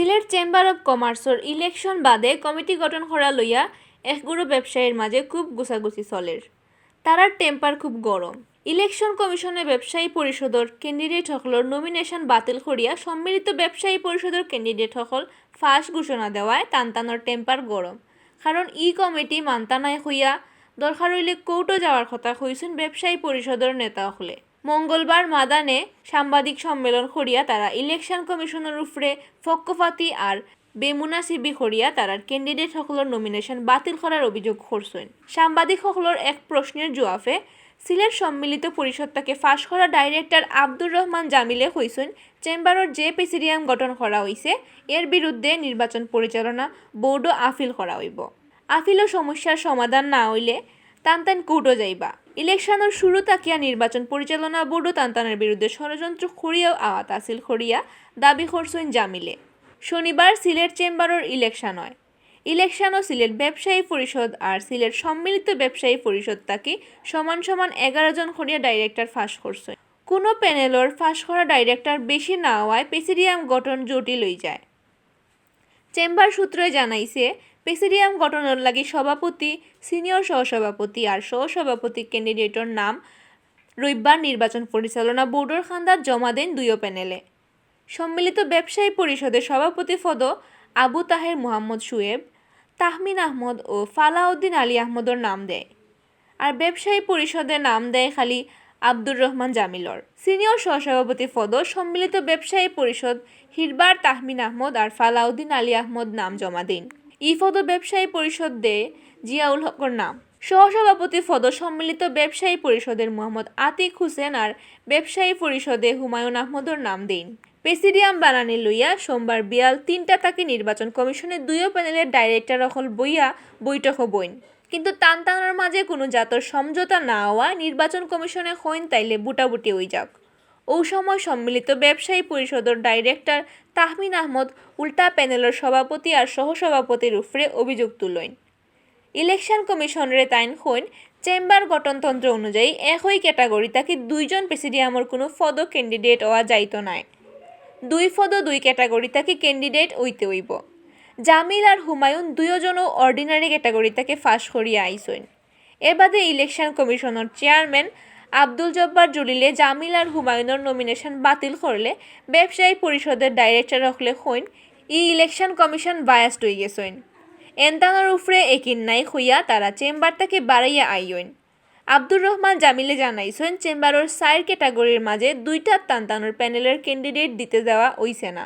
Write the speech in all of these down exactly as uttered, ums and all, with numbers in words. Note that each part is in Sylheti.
Sylhet chamber of কমার্সর ইলেকশন বাদে কমিটি গঠন করা লইয়া একগুরু ব্যবসায়ীর মাঝে খুব গুছাগুছি চলের। তারার টেম্পার খুব গরম। ইলেকশন কমিশনে ব্যবসায়ী পরিষদর ক্যান্ডিডেট হকলর নমিনেশন বাতিল করিয়া সম্মিলিত ব্যবসায়ী পরিষদর ক্যান্ডিডেট হকল ফাঁস ঘোষণা দেওয়ায় তান তানর টেম্পার গরম। কারণ ই কমিটি মানতা নায় কইয়া দরকার অইলে কোর্টও যাওয়ার কথা কইছইন ব্যবসায়ী পরিষদর নেতা হকলে। মঙ্গলবার মাদানে সাংবাদিক সম্মেলন করিয়া তারা ইলেকশন কমিশনর উপরে পক্ষপাতী আর বেমুনাসিবি করিয়া তারার ক্যান্ডিডেট হকলর নমিনেশন বাতিল করার অভিযোগ করছইন। সাংবাদিক হকলর এক প্রশ্নের জুয়াফে সিলেট সম্মিলিত পরিষদ তাকে ফাঁস করা ডাইরেক্টর আব্দুর রহমান জামিলে কইছইন, চেম্বারর যে প্রেসিডিয়াম গঠন করা অইছে, এর বিরুদ্ধে নির্বাচন পরিচালনা বোর্ডও আপিল করা অইব। আপিলও সমস্যার সমাধান না অইলে তান তান কোর্টও যাইবা। ইলেকশনর শুরু থাকিয়া নির্বাচন পরিচালনা বোর্ডও তান তানর বিরুদ্ধে ষড়যন্ত্র করিয়াও আওয়াত হাসিল করিয়া দাবি করছইন জামিলে। শনিবার সিলেট চেম্বারর ইলেকশন অয়। ইলেকশনও সিলেট ব্যবসায়ী পরিষদ আর সিলেট সম্মিলিত ব্যবসায়ী পরিষদ থাকি সমান সমান এগারো জন করিয়া ডাইরেক্টর ফাঁস করছইন। কোনো প্যানেলর ফাঁস করা ডাইরেক্টর বেশি না অওয়ায় প্রেসিডিয়াম গঠন জটিল অইযায়। চেম্বার সূত্রে জানাইছে, প্রেসিডিয়াম গঠনর লাগি সভাপতি, সিনিয়র সহসভাপতি আর সহসভাপতি ক্যান্ডিডেটর নাম রবিবার নির্বাচন পরিচালনা বোর্ডর কান্দাত জমা দেইন দুইও প্যানেলে। সম্মিলিত ব্যবসায়ী পরিষদের সভাপতি পদো আবু তাহের মোহাম্মদ শুয়েব, তাহমিন আহমদ ও ফালাউদ্দিন আলী আহমদর নাম দেয়। আর ব্যবসায়ী পরিষদে নাম দেয় খালি আব্দুর রহমান জামিলর। সিনিয়র সহসভাপতি পদো সম্মিলিত ব্যবসায়ী পরিষদ হিরবার তাহমিন আহমদ আর ফালাউদ্দিন আলী আহমদ নাম জমা দেইন। ই পদো ব্যবসায়ী পরিষদ দেয় জিয়াউল হকর নাম। সহসভাপতি পদো সম্মিলিত ব্যবসায়ী পরিষদের মোহাম্মদ আতিক হোসেন আর ব্যবসায়ী পরিষদে হুমায়ুন আহমদর নাম দেইন। প্রেসিডিয়াম বানানি লইয়া সোমবার বিয়াল তিনটা থাকি নির্বাচন কমিশনে দুইও প্যানেলের ডাইরেক্টর হকল বইয়া বৈঠকও বইন। কিন্তু তান তানর মাঝে কোনো জাতর সমঝোতা না অওয়ায় নির্বাচন কমিশনে কইন তাইলে বুটাবুটি অইযাউক। অউ সময় সম্মিলিত ব্যবসায়ী পরিষদর ডাইরেক্টর তাহমিন আহমদ উল্টা প্যানেলর সভাপতি আর সহসভাপতির উপরে অভিযোগ তুলইন। ইলেকশন কমিশনরে তাইন কইন, চেম্বার গঠনতন্ত্র অনুযায়ী একই ক্যাটাগরি থাকি দুইজন প্রেসিডিয়ামর কোনো পদো ক্যান্ডিডেট অওয়া যাইতো নায়। দুই পদো দুই ক্যাটাগরি থাকি ক্যান্ডিডেট অইতে অইব। জামিল আর হুমায়ুন দুইওজনও অর্ডিনারি ক্যাটাগরি থাকি ফাঁস করিয়া আইছইন। এবাদে ইলেকশন কমিশনর চেয়ারম্যান আব্দুল জব্বার জলিলে জামিল আর হুমায়ুনর নমিনেশন বাতিল করলে ব্যবসায়ী পরিষদের ডাইরেক্টর হকলে কইন, ই ইলেকশন কমিশন বায়াসড অইগেছইন। এনতানর উপরে একিন নাই কইয়া তারা চেম্বার থাকি বারাইয়া আইয়ইন। আব্দুর রহমান জামিলে জানাইছইন, চেম্বারর চাইর ক্যাটাগরির মাঝে দুইটাত তান তানর প্যানেলর ক্যান্ডিডেট দিতে দেওয়া অইছে না।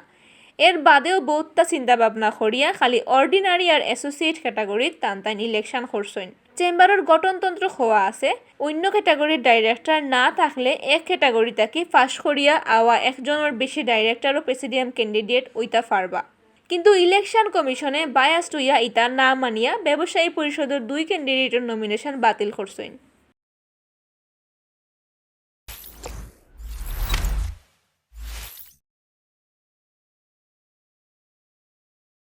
এর বাদেও বহুততা চিন্তা ভাবনা করিয়া খালি অর্ডিনারি আর অ্যাসোসিয়েট ক্যাটাগরিত তান তাইন ইলেকশন করছইন। চেম্বারর গঠনতন্ত্র কওয়া আছে, অন্য ক্যাটাগরির ডাইরেক্টর না থাকলে এক ক্যাটাগরি থাকি ফাঁস করিয়া আওয়া একজনর বেশি ডাইরেক্টর ও প্রেসিডিয়াম ক্যান্ডিডেট অইতা পারবা। কিন্তু ইলেকশন কমিশনে বায়াসড অইয়া ইতা না মানিয়া ব্যবসায়ী পরিষদর দুই ক্যান্ডিডেটর নমিনেশন বাতিল করছইন।